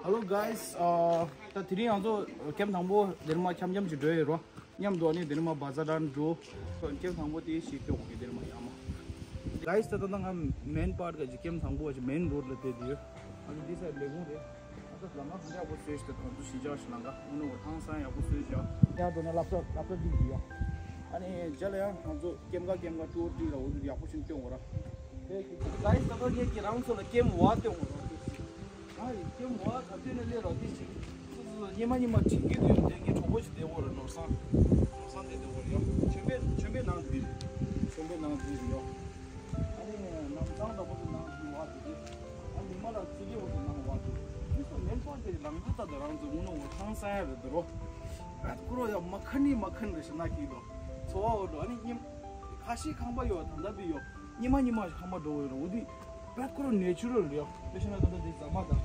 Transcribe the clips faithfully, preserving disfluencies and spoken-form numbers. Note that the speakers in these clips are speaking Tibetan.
Hello guys, ཨ། ད་དེ་རིང་ང་ཚོ་ཀེམ་དང་པོ་འདིར་མ་འཆམ་འཆམ་ཅིག་འགྲོ་ཡོད་རོ། མཉམ་དུ་ཨ་ནི་འདིར་མ་བ་ཛ་དྲན་འགྲོ། ཀེམ་དང་པོ་དེ་ཞིག་སྐྱོང་གི་འདིར་མ་ཡང་མ། Guys, ད་ད་ང་མེན་པར་ག་ཅིག་ཀེམ་དང་པོ་ག་ཅིག་མེན་རོ་ཌི་ལ་བསྡད་དེ་ཡོད། ཨ་ནི་འདི་སའི་ལས་ཁུངས་རེད། ཨ་ད་ལམ་ཁ་ཡག་པོ་བཟོས་ཤག་ད་གང་དུ་ཞི་འཇགས་ཤིག་ལམ་ཁ་ཨུ་ནུ་ཧང་སང་ཡག་པོ་བཟོས་ཤག་ཡར་འགྲོ་ན་སློབ་གྲྭ་སློབ་གྲྭ་འགྲིག་གི་ཡོད། ཨ་ནི་རྗེས་ལ་ཡང་ང་ཚོ་ཀེམ་ཀ་ཀེམ་ཀ་ཊུར་འགྲིག་ལ་འུ་ཚོ་ཡག་པོ་ཞིག་སྟོན་དགོས་ར། Guys, ད་ལྟ་ངས་ཀྱི་རང་ཚོ་ལ་ཀེམ་བ་སྟོན་དགོས་ར། ང་ཡི་ཀེམ་བ་ག་དུས་ནས་སླེབས་ར་དེ་ཞིག་སོ་སོ་སོ་ཉི་མ་ཉི་མ་དྲན་གྱི་འདུག་དེ་ངའི་གྲོགས་པོ་ཞིག་བསྡད་ཡོད་ར། ནོར་བཟང་། ནོར་བཟང་དེ་བསྡད་ཡོད་ར་ཡོ། ཆོས་འཕེལ་ཆོས་འཕེལ་ནང་འདུག་ཆོས་འཕེལ་ནང་འདུག་ཡོ། ཨ་ནི་ནམ་སང་ད་བོ་དུ་ནང་དུ་བ་དུ་དེ། ཨ་ནི་མ་ལ་ཚི་གེ་བོ་དུ་ནང་བ་དུ། དེ་སོ་མེན་པ་དེ་ལམ་ཁ་ད་དུ་རང་ཚོ་ངུ་ནོ་བོ་ཐང་ས་ཡ་རེད་དུ་རོ། ཨ་ཁུ་རོ་ཡ་མ་ཁ་ནི་མ་ཁ་ནི་རེ་ཤ་ན་ཀི་རོ། ཚོ་བ་བོ་རོ། ཨ་ནི་ཉིམ་ཁ་ཤི་ཁང་པ་ཡོ་ད་ད་བི་ཡོ། ཉི་མ་ཉི་མ་ཞིག་ཁ་མ་འགྲོ་བའི་རོ། འོ་དེ་པད་ཁོ་རང་ནེ་ཆུ་རལ་རེད་ཡ། དཔེ་བཤད་ན་ད་ལྟ་དེ་རྫ་མ་དང་།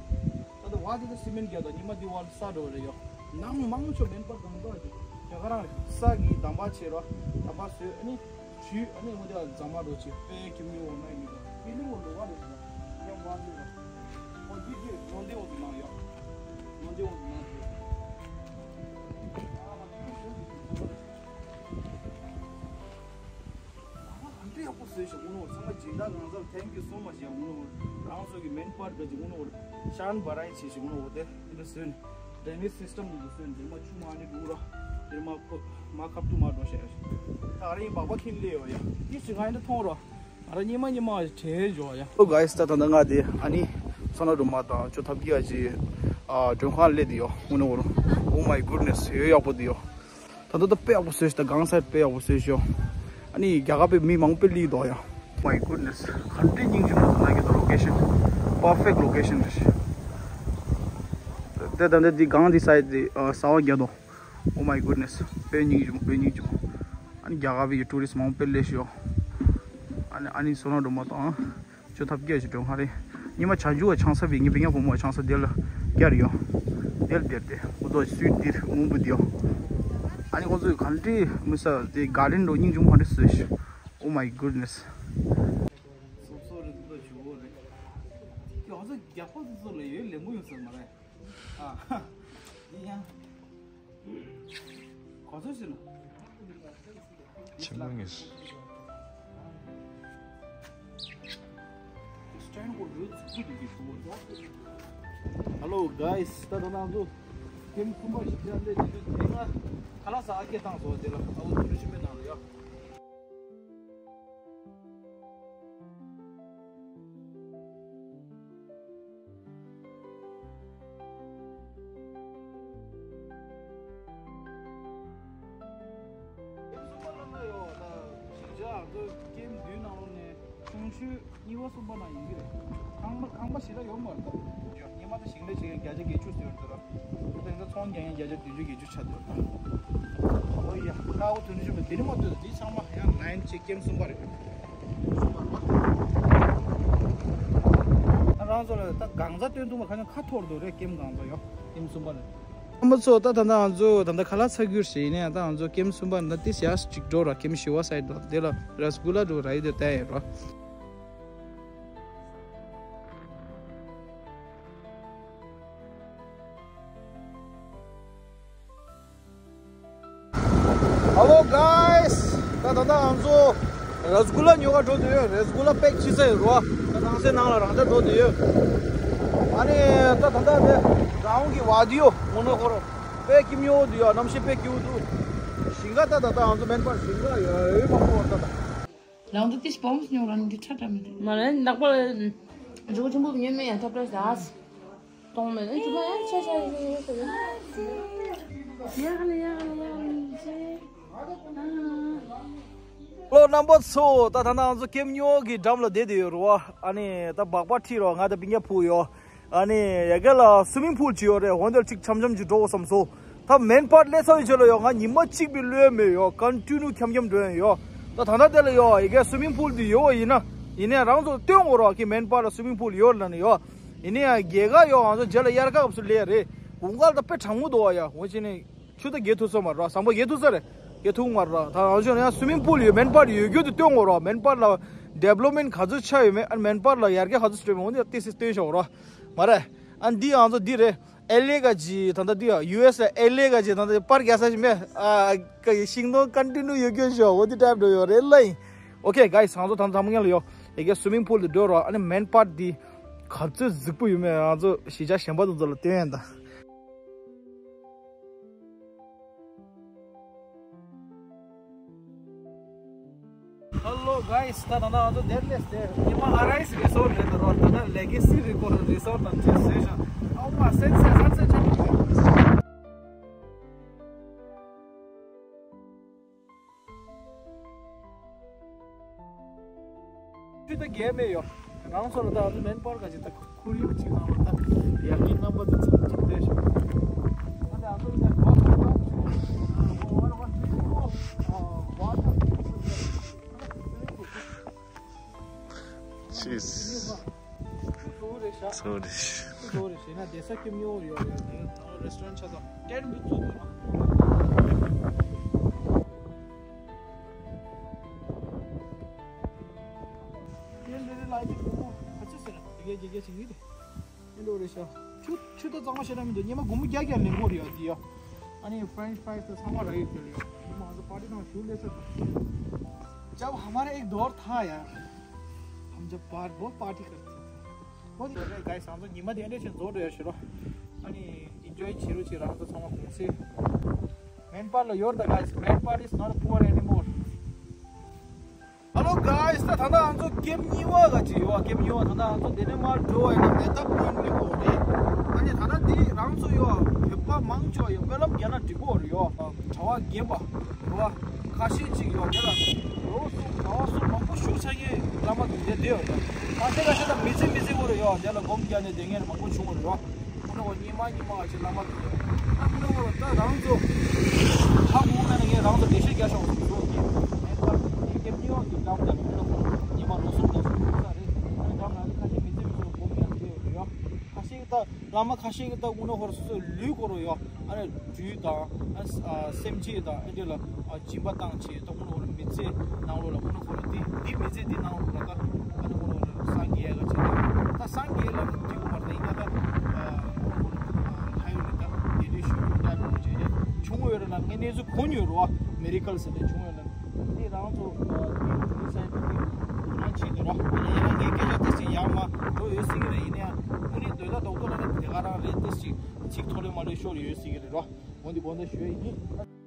ད་ལྟ་བ་དེ་ད་སི་མེན་རྒྱག་དང་ཉི་མ་དེ་བ་ས་འགྲོ་བ་རེད་ཡ། ནང་མང་ཆོག་མེན་པ་གང་ག་ཅིག་རྒྱ་གར་རང་རེད། ས་གི་དམ་པ་བྱེད་རོ། དམ་པ་བཟོས་ཨ་ནི་ཆུ་ཨ་ནི་འོ་དེ་རྫ་མ་འགྲོ་ཆེ་དཔེ་ཁྱིམ་ཉུང་འོ་ན་ཡིན་ད་པི་ལིང་འོ་འགྲོ་བ་རེད་ཟེར་ན་ཉམས་བ་འདི་རོ། འོ་དེ་དེ་ནང་དེ་འོ་དེ་ནང་ཡ། ནང་དེ་འོ་དེ་ནང་དེ། ག་འདྲ་ཡག་པོ་བཟོས་ཤག་ངུ་ནོ། ཚང་མ་སྦྱིན་བདག་གང་ཟག་thank you so much ཡ། ངུ་ནོ་རང་ཚོ་གི་མེན་པར་ག་ཅིག་ངུ་ནོ་ཤན་བ་རའི་ཆེ་ཞིག་ངུ་ནོ་དེ་འདི་སོན། drainage system འདི་སོན། འདི་མ་ཆུ་མ་ནི་འདུག་ར། འདི་མ་ཁོ་མ་ཁབ་ཏུ་མ་འགྲོ་ཤག་ད་རིང་སྦག་སྦག་ཁྱིམ་ལས་ཡོ་ཡ། དེ་ཞིག་ང་ཡིན་ད་མཐོང་རོ། ང་ར་ཉི་མ་ཉི་མ་དྲན་འཇོག་ཡ། Hello guys, ད་ད་ད་ང་དེ་ཨ་ནི་སོ་ན་རུ་མ་དང་ཅོ་ཐབ་ཀྱི་ཨ་ཅི་ཨ་མགྲོན་ཁང་སླེབས་དེ་ཡོ། ངུ་ནོ་རོ། Oh my goodness, ཡོ་ཡག་པོ་དེ་ཡོ། ད་ལྟ་ད་དཔེ་ཡག་པོ་བཟོས་ཤག་ད་གང་སར་དཔེ་ཡག་པོ་བཟོས་ཤག་ཨ་ནི་རྒྱ་གར་པའི་མི་མང་པོ་སླེབས་འདུག་ཡ། My goodness, ག་འདྲའི་སྙིང་རྗེ་མོ་ད་ན་གི་ད་location, perfect location རེད། ད་ད་ད་འདི་གང་འདི་སའི་འདི་ཟ་བ་རྒྱག་དོ། Oh my goodness, དཔེ་སྙིང་རྗེ་མོ། དཔེ་སྙིང་རྗེ་མོ། ཨ་ནི་རྒྱ་གར་པའི་ཊུ་རི་སི་མང་པོ་སླེབས་ཤག་ཨ་ནི་ཨ་ནི་སོ་ན་སྒྲོལ་མ་དང་། ཅོ་ཐབ་སྐྱེ་ཞིག་མགྲོན་ཁང་རེད། ཉི་མ་བྱང་ཆུབ་ཆང་ས་བི་ངེ་བི་ངེ་བུ་མོ་ཆང་ས་དེ་ལ་རྒྱ་རེད་ཡོ། དེ་ལ་དེར་དེ་ཨུ་ཏོ་སུས་དེར་མུ་བུ་དེ་ཡོ། ཨ་ནི་ཁོ་ཚོས་ག་འདྲའི་མི་ས་དེ་ག་ཌེན་འགྲོ་སྙིང་རྗེ་མོ་ག་འདྲ་བཟོས་ཤག Oh my goodness. སོབ་སོབ་རེད་འདུག་ཞུ་བོ་རེད། ཁྱོད་ཚོ་རྒྱག་པ་དེ་ཚོ་ལ་ཡོད་ལེན་པོ་ཡོང་ས་མ་རེད། ཨ། ཡིན་ཡང་། གོ་ཚོད་ཟིན། ཆེན་མོ་ངེས། Hello guys, ད་ད་ང་ཚོ་ཁྱིམ་གསུམ་པ་ཞིག་ཅར་ལས་དེ་དུས་དེ་ང་ཁ་ལག་ཟ་ཨ་སྐད་བཏང་སོང་། དེ་ལ་ཨ་བོ་ཐུ་རུ་ཤི་མེད་ནང་ལ་ཡ། ཀེམ་གསུམ་པ་ལབ་ན་ཡོད་ད། ཞིང་ཆ་ང་ཚོ་ཀེམ་བདུན་ནང་ལོགས་ནས་ཆུང་ཤོས་གཉིས་པ་གསུམ་པ་ནང་ཡིན་གྱི་རེད། ཁང་པ་ཁང་པ་ཞིག་ལ་ཡོད་མ་རེད་ད། ཉི་མ་ད་ཞིང་ལས་བྱེད་མཁན་བརྒྱ་ཆ་བརྒྱད་ཅུ་ཟེར་འདུག་ར། ད་ཡིན་ད་ཚོང་རྒྱག་མཁན་བརྒྱ་ཆ་བདུན་ཅུ་བརྒྱད་ཅུ་ཆགས་འདུག་ར། ཨོ་ཡ་ཁ་བོ་དོན་ཆུ་མེད་དེ་ནི་མ་ལྟོས་དེ་ཚང་མ་ཡང་ལའིན་ཅིག་ཀེམ་གསུམ་པ་རེད། ཨ་རང་ཚོ་ལ་ད་གང་ཟག་སྟོན་ཐུབ་མ་ཁ་ཉོ་ཁ་འཐོར་འདུག་རེད། ཀེམ་གང་ཟག་ཡོད་ཀེམ་གསུམ་པ་རེད། ཨ་མ་ཚོ་ད་ད་ད་ང་ཚོ་ད་ད་ཁ་ལག་ཚ་གུར་ཞིག་ཡིན་ནས་ད་ང་ཚོ་ཀེམ་གསུམ་པ་ད་ཏི་སི་ཡ་སི་ཅིག་འགྲོ་ར། ཀེམ་བཞི་བ་སའི་ཌི་དེ་ལ་ར་སི་གུ་ལ་འགྲོ་ར་ཡི་དེ་ད་ཡོད་ར། Hello guys, ད་ད་ད་ང་ཚོ་ར་སི་གུ་ལ་ཉོ་ག་འགྲོ་དུས་ཡོད། ར་སི་གུ་ལ་པེག་ཕྱི་ས་ཡོད་རོ། ད་ནང་སའི་ནང་ལ་རང་ཅག་འགྲོ་དུས་ཡོད། ཨ་ནི་ད་ད་ད་དེ་རང་གི་བ་དུ་ཡོད་མོ་ན་ཁོ་རོ། དཔེ་སྐྱིད་ཡོད་དུ་ཡོད། གནམ་གཤིས་དཔེ་སྐྱིད་འདུག་ཞིང་ཁ་ད་ད་ད་ང་ཚོ་མེན་པར་ཞིང་ཁ་ཡོད་མ་ཁོ་ད་ད། རང་ཚོ་ཏིས་བོམ་སི་ཉོ་རང་འདི་ཁྲ་ཁྲ་མི་འདུག་མ་རེད་ནག་པ་ལ་འཇུག་ཆེན་པོ་ཉོས་མེད་ཡང་ཐབས་བྲལ་ཟ། གཏོང་མེད་ཨེ་ཅུ་མ་ཡང་ཆ་ཆ་ཡོད་ཡོད་ཡོད་ཡོད། ཡག་ལ་ཡག་ལ་ཡག་ལ་ཡིན་ཟེར། ཨ། ལོ་རྣམ་པ་ཚོ་ད་ད་ང་ཚོ་ཀེམ་ཉོ་གི་འགྲམ་ལ་བསྡད་དེ་ཡོད་རོ། ཨ་ནི་ད་སྦག་སྦག་ཁྲིད་རོ། ང་ད་པིང་ཀ་ཕུ་ཡོ། ཨ་ནི་ཡ་ག་ལ་སུ་མིང་ཕུལ་ཅིག་ཡོད་རེད། འོན་ཏེ་ཅིག་འཆམ་འཆམ་ཅིག་འགྲོ་བསམ་སོང་། ད་མེན་པར་སླེབས་ཚར་བའི་རྗེས་ལ་ཡོ་ང་ཉི་མ་གཅིག་པའི་ལོས་མེད་ཡོ། ཀོན་ཊི་ནིའུ་འཁྱམ་འཁྱམ་འགྲོ་ཡོང་ཡོ། ད་ད་ལྟ་དེ་ལ་ཡོ་ཡ་ག་སུ་མིང་ཕུལ་འདི་ཡོད་ཡིན་ན་ཡིན་ནའི་རང་ཚོ་སྟོན་དགོས་རོགས་ཀྱི་མེན་པར་ལ་སུ་མིང་ཕུལ་ཡོད་ལ་ནི་ཡོ། ཡིན་ནའི་ཡ་རྒྱལ་ཁ་ཡོ་ང་ཚོ་རྗེས་ལ་དབྱར་ཁ་སྐབས་སུ་སླེབས་རེད། དགུན་ཁ་ལ་ད་དཔེ་གྲང་མོ་འདུག་ཡ། འོ་ཅི་ནི་ཆུ་ད་རྒྱས་ཐུབ་ས་མ་རེད། ཟམ་པ་རྒྱས་ཐུབ་ས་རེད། རྒྱས་ཐུབ་མ་རེད། ད་ང་ཚོ་ཡང་སུ་མིང་ཕུལ་ཡོད་མེན་པར་ཡོད་རྒྱུ་དེ་སྟོན་དགོས་རོགས། མེན་པར་ལ་ཌི་ཝེ་ལོབ་མེན་ཊི་ག་ཚོད་ཆགས་ཡོད་མེད། ཨ་མེན་པར་ལ་ཡར་རྒྱས་ག་ཚོད་སྤྲོད་མེད། འོ་འདི་ཏི་སི་སྟོན་ཤོག་རོགས། མ་རེད། ཨ་འདི་ང་ཚོ་འདི་རེད། ཨེལ་ཨེ་ག་ཅི་ད་ལྟ་འདི་ཡ་ཡུ་ཨེས་ལ་ཨེལ་ཨེ་ག་ཅི་ད་ལྟ་པར་རྒྱག་ས་ཞིག་མེད། ཨ་ཀ་ཤིང་སྡོང་ཀོན་ཊི་ནིའུ་ཡོད་རྒྱུ་ཞོག་འོ་འདི་ཊའིབ་འགྲོ་ཡོད་རེད་ལ་ཡིན། ཨོ་ཁེ་གྷའི་སི་ང་ཚོ་ད་ལྟ་ཚང་མ་ངེད་ལ་ཡོད། ཨེ་གེ་སུ་མིང་པུལ་དུ་འགྲོ་རོགས། ཨ་ནི་མེན་པར་འདི་ག་ཚོད་གཟིགས་པོ་ཡོད་མེད་ང་ཚོ་གཞིས་ཆགས་གཞན་པ་དེ་ཚོ་ལ་སྟོན་ཡིན་ད། Hello guys, ད་ད་ང་ཚོ་དེར་སླེབས་ཏེ་ཉི་མ་ཨ་རའི་སི་རི་སོར་ཊི་རེད་དོ། ད་ད་ལེ་གེ་སི་རི་སོར་ཊི་དང་བཅས་བཟོས་ཤག་ཨོ་མ་སན་སེ་སན་སེ་ཆེན་པོ། ཁྱོད་ད་རྒྱལ་མེད་ཡོ། རང་ཚོ་ལ་ད་ཨ་ནི་མེན་པར་ག་ཅིག་ད་ཁོར་ཡུག་ཅིག་ནང་ལ་ད་ཡར་རྒྱས་རྣམ་པ་ད་ཚིག་ཅིག་བལྟས་ཤོག་ད་ཨ་ཚོ་ད་བ་བ་བ་Jeez. ཚོ་རེད་ཤག་ཚོ་རེད་ཤག་ན་བསྡད་ས་སྐྱིད་ཉོ་ཡོད་རེད། དེ་ནང་རེ་སི་ཊོ་རན་ཆ་ཚང་ཏེན་ཊི་བཙུགས་འདུག་ན། ཏེན་ཊི་རེ་རེ་ལ་ཨ་ཅེ་སྒོར་མོ་ག་ཚོད་ཟེར་ན་དེ་གས་དེ་གས་བྱེད་ཀྱི་རེད། ཨེ་འགྲོ་རེད་ཤག་ཆུ་ཆུ་ད་གཙང་མ་བྱེད་ན་མི་འདུག་ཉི་མ་སྒོར་མོ་བརྒྱ་བརྒྱ་ལེན་དགོས་རེད་ཡ་དེ་ཡ། ཨ་ནི་ཕ་རེན་ཆི་ཕ་རའི་སི་ད་ཚང་མ་རག་ཡོད་རེད་ཡ། ཉི་མ་ང་ཚོ་པར་ཊི་ནང་ཞུགས་སླེབས་ཚར། जब हमारा एक दौर था यार, हम जब बार बहुत पार्टी करते थे। बहुत ही गाइस ང་ཚོ་ཉི་མ་དེ་འདྲ་ཞིག་རྫོགས་འགྲོ་ཡ་ཤི་རོ། ཨ་ནི་ཨེན་ཇོའི་བྱེད་རོགས་བྱེད་རང་ཚོ་ཚང་མ་གུང་སེང་། མེན་པར་ལ་ཡོད་རེད་ད་guys, Manpar is not poor anymore. Hello guys, ད་ད་ལྟ་ང་ཚོ་ཀེམ་གཉིས་པ་ག་ཅིག་ཡོད། ཀེམ་གཉིས་པ་ད་ལྟ་ང་ཚོ་དེ་ནས་མར་འགྲོ་བ་ཡིན་ན་མེ་ཏོག་པོ་ཡིན་འགྲིག་གོ་རེད། ཨ་ནི་ད་ལྟ་འདི་རང་ཚོ་ཡོད་བོད་པ་མང་ཆེ་བ་ཡོད་སྨོན་ལམ་རྒྱག་ན་འགྲིག་གོ་རེད་ཡོད། གྲྭ་པ་རྒན་པ་རེད་བ། ཁ་ཤས་ཅིག་ཡོད་དེ་ལ་ལོ་གསུམ་གྲྭ་པ་གསུམ་མང་པོ་བཞུགས་ཚར་མཁན་བླ་མ་དེ་འདྲ་བསྡད་ཡོད་རེད། ཁ་ཤས་ཁ་ཤས་ད་མི་ཚེ་མི་ཚེ་གོ་རེད་ཡོད། དེ་ལ་སྒོམ་རྒྱག་ནས་བསྡད་མཁན་མང་པོ་བྱུང་བ་རེད་བ། ཁོ་ན་བ་ཉི་མ་ཉི་མ་བ་ཞིག་བླ་མ་དེ་ད་ཁོ་ན་བ་ད་རང་ཚོ་ཧ་གོ་མེད་ན་ངས་རང་ཚོ་འགྲེལ་བཤད་རྒྱག་ཆོག་ཟེར་གྱི་མེད་པར་ཀེམ་གཉིས་པ་གི་སྐབས་དེ་ལ་ཁོ་ན་ཉི་མ་ལོ་གསུམ་དང་གསུམ་ས་རེད། ཨ་ནི་སྒང་ལ་ཁ་ཤས་མི་ཚེ་མི་ཚེ་སྒོམ་རྒྱག་བསྡད་ཡོད་རེད་ཡོད། ཁ་ཤས་ད་བླ་མ་ཁ་ཤས་ཀྱིས་ད་དངོས་གནས་ཧོར་སོ་སོའི་ལུས་སྐོར་ཡོད། ཨ་ནི་སྦྲུལ་དང་ཨ་ཨ་སེམས་ཅན་དང་ཨ་འདྲ་ལ་ཨ་སྦྱིན་པ་བཏང་བྱས་ད་དངོས་གནས་ཧོར་མི་ཚེ་ནང་ལོགས་ལ་དངོས་གནས་ཧོར་འདི་འདི་མི་ཚེ་འདི་ནང་ལོགས་ལ་ད་ཨ་ནི་དངོས་གནས་ཧོར་སངས་རྒྱས་ཡ་ག་བྱས་ད་སངས་རྒྱས་ལ་འགྲིག་གི་མ་རེད། ཡིན་ན་ད་ཨ་དངོས་གནས་ཧོར་ད་ཡོད་ལ་ད་དེ་འདྲའི་ཤུགས་རྐྱེན་འདྲ་པོ་བྱས་ཏེ་བྱུང་ཡོད་རེད་ལ། ངས་གནས་ཚུལ་གོ་མྱོང་ཡོད་རེད་བ། མི་རེ་ཀལ་ཟེར་ཏེ་བྱུང་ཡོད་ལ། འདི་རང་ཚོ་ཨ་འདི་འདི་སའི་འདི་འདི་རང་བྱེད་འདི་རོ། ཡིན་ན་ངས་སྐད་ཆ་ཏོག་ཙམ་ཡར་མར་འགྲོ་ཡོད་སྲིད་ཀྱི་རེད། ཡིན་ན་ཡང་དངོས་གནས་དོན་དག་རྡོག་རྡོག་ལ་ནི་དེ་ག་རང་རེད། ཏོག་ཙམ་ཚིག་མཐོ་རིམ་མ་ལོས་ཤོར་ཡོད་སྲིད་ཀྱི་རེད་རོ། འོ་འདི་དགོངས་དག་ཞུ་ཡ་ཡིན།